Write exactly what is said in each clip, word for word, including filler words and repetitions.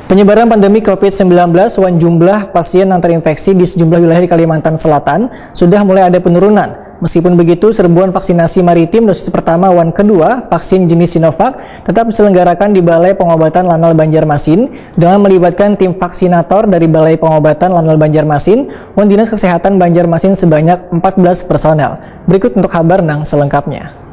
Penyebaran pandemi covid sembilan belas wan jumlah pasien yang terinfeksi di sejumlah wilayah di Kalimantan Selatan sudah mulai ada penurunan. Meskipun begitu, serbuan vaksinasi maritim dosis pertama wan kedua vaksin jenis Sinovac tetap diselenggarakan di Balai Pengobatan Lanal Banjarmasin dengan melibatkan tim vaksinator dari Balai Pengobatan Lanal Banjarmasin wan Dinas Kesehatan Banjarmasin sebanyak empat belas personel. Berikut untuk kabar nang selengkapnya.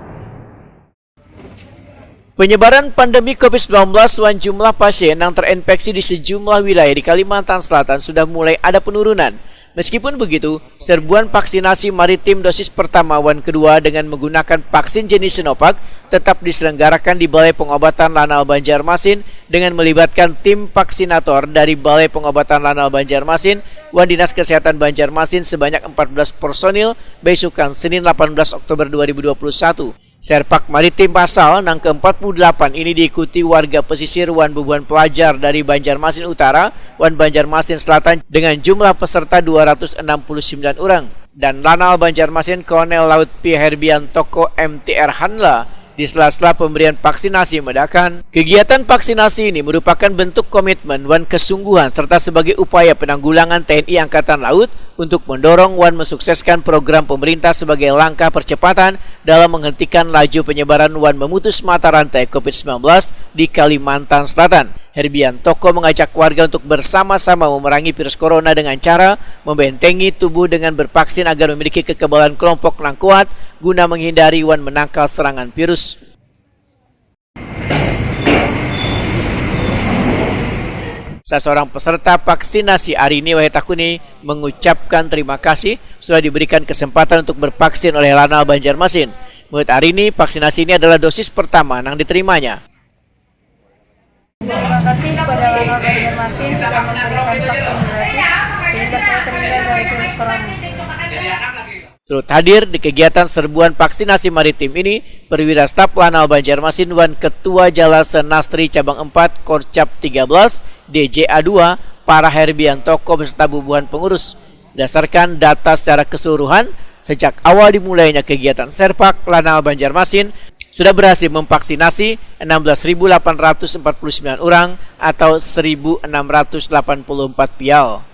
Penyebaran pandemi covid sembilan belas wan jumlah pasien yang terinfeksi di sejumlah wilayah di Kalimantan Selatan sudah mulai ada penurunan. Meskipun begitu, serbuan vaksinasi maritim dosis pertama wan kedua dengan menggunakan vaksin jenis Sinovac tetap diselenggarakan di Balai Pengobatan Lanal Banjarmasin dengan melibatkan tim vaksinator dari Balai Pengobatan Lanal Banjarmasin wan Dinas Kesehatan Banjarmasin sebanyak empat belas personil besukan Senin delapan belas Oktober dua ribu dua puluh satu. Serpak Maritim Masal nang keempat puluh delapan ini diikuti warga pesisir wan bubuhan pelajar dari Banjarmasin Utara wan Banjarmasin Selatan dengan jumlah peserta dua ratus enam puluh sembilan orang. Dan Lanal Banjarmasin Kolonel Laut P Herbian Toko M T R Hanla di sela-sela pemberian vaksinasi medakan. Kegiatan vaksinasi ini merupakan bentuk komitmen wan kesungguhan serta sebagai upaya penanggulangan T N I Angkatan Laut untuk mendorong wan mensukseskan program pemerintah sebagai langkah percepatan dalam menghentikan laju penyebaran wan memutus mata rantai covid sembilan belas di Kalimantan Selatan. Herbian Toko mengajak warga untuk bersama-sama memerangi virus corona dengan cara membentengi tubuh dengan bervaksin agar memiliki kekebalan kelompok yang kuat guna menghindari wan menangkal serangan virus. Saseorang peserta vaksinasi Arini Wahitakuni mengucapkan terima kasih sudah diberikan kesempatan untuk bervaksin oleh Lanal Banjarmasin. Menurut Arini, vaksinasi ini adalah dosis pertama yang diterimanya. Terima kasih kepada Lanal Banjarmasin sudah memberikan vaksin gratis sehingga saya terhindar dari virus corona. Turut hadir di kegiatan serbuan vaksinasi maritim ini, perwira staf Lanal Banjarmasin wan Ketua Jala Senastri Cabang empat Korcap tiga belas D J A dua, Para Herbian Toko beserta bubuhan pengurus. Berdasarkan data secara keseluruhan, sejak awal dimulainya kegiatan Serpak, Lanal Banjarmasin sudah berhasil memvaksinasi enam belas ribu delapan ratus empat puluh sembilan orang atau seribu enam ratus delapan puluh empat pial.